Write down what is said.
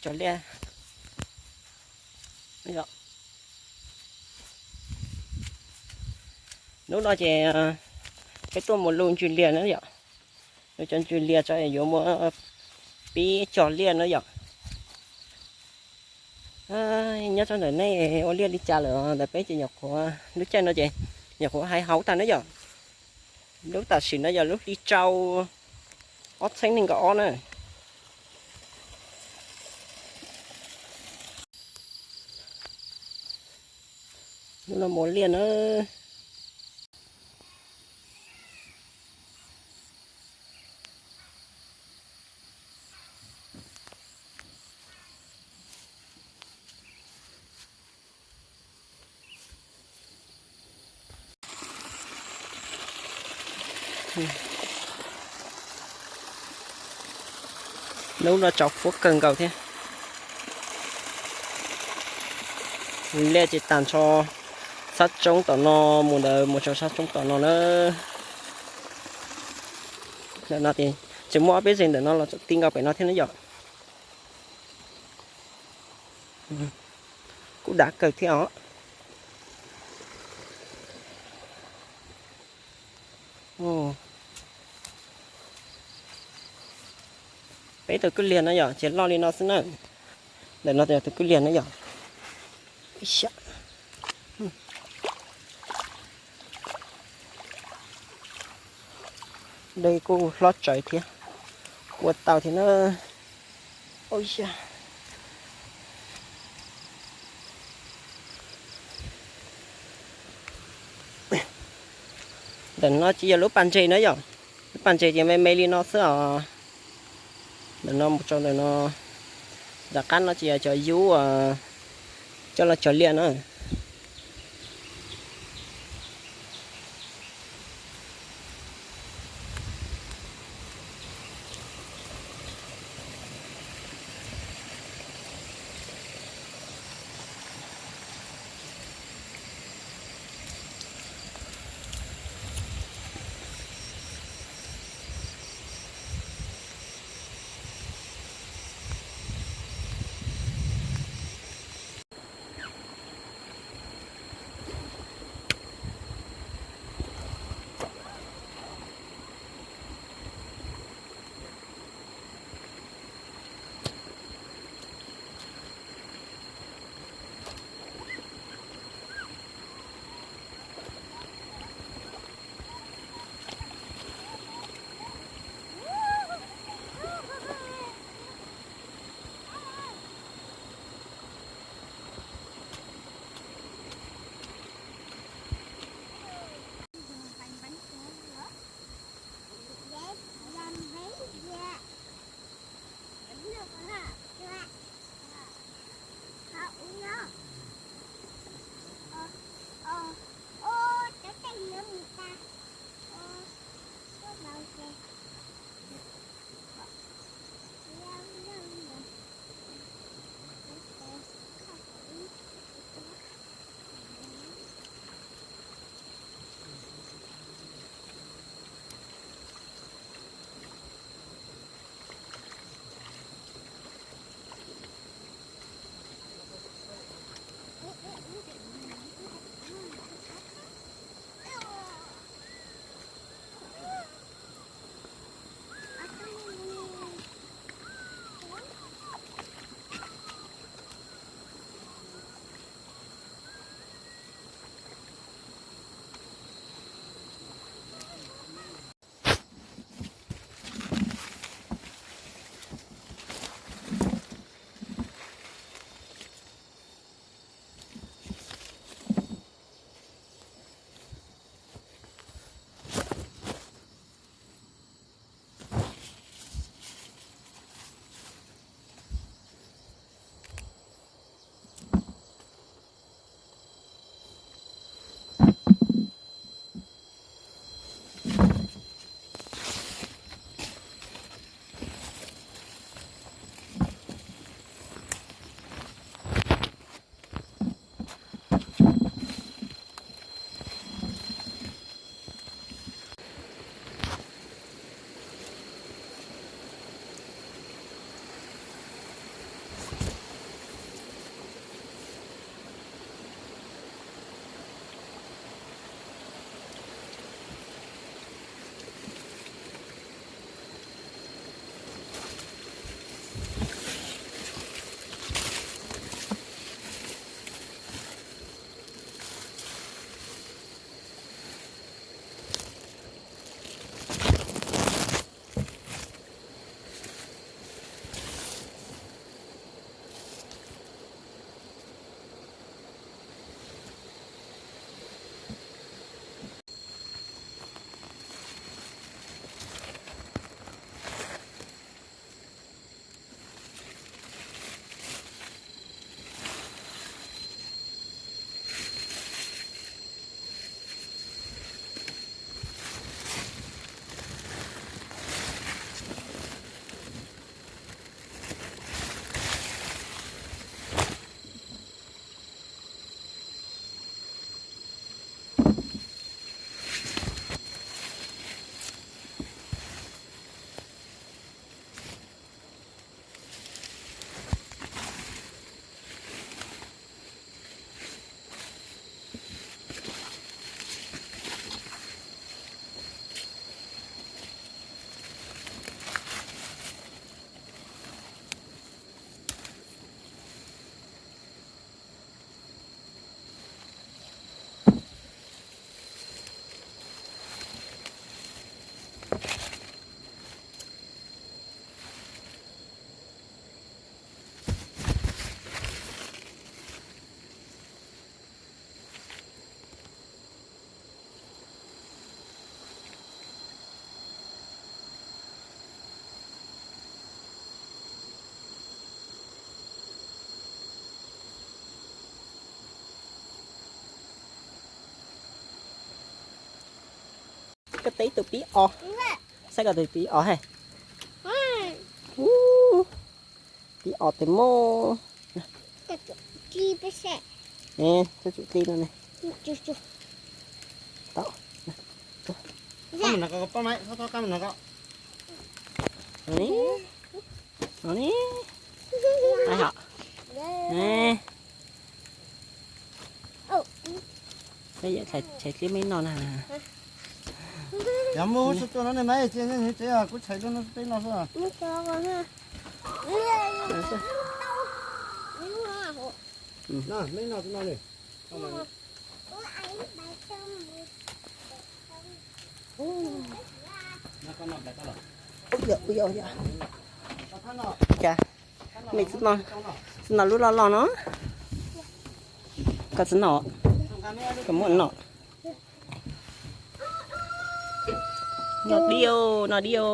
Cov liaj. Hnub no ces peb tuaj mus luj ntsws liaj na yom. Luj cov ntsws liaj tso yuav muab pib cog liaj na yom. Nyob rau ntawm nej ua liaj li cas lawm? Ntawm peb ces nyuam qhuav lub caij no ces nyuam qhuav hais hauv tag na yom. Lub tam sim no yog lub hli rau ob txhiab nees nkaum ob na. Hnub no mus liaj na. Hnub no tsaus fuab kawg nkaus thiab. Liaj ces tag nrho sab roob tom no, mus ntawd mus rau sab roob tom no na. Ntawm no ces tseem muaj ob peb zeg ntawm no los tseem ti nkaus pem no thiab na yom. Kuj dav kawg thiab os. Peb tus kwj liag no yom, ces loj li no xwb na. Ntawm no tus kwj liag na yom. Dej kuj hlob tsawv thiab, ua tau thiab na. Ntawm no ces yog lub pas ntses na yom. Lub pas ntses ces me me li no xwb os. Ntawm no mus rau ntawm no, nram qab no ces yog cov yub coj los cog liaj na. Teb tus pib os. Saib koj tus pib os hais. Ub, pib os tes moj. Koj tsum tib no ne. Tau. No ne. Ai hom. Peb yawm tshais dlib me no na. Yog muaj hub tsuag tuaj no ne mas cia nyob tsev, kuv tshais dlib no peb no xwb. Cas, me txiv no, txiv no lub loj loj no. Koj txiv no, koj muab no. No diu, no diu.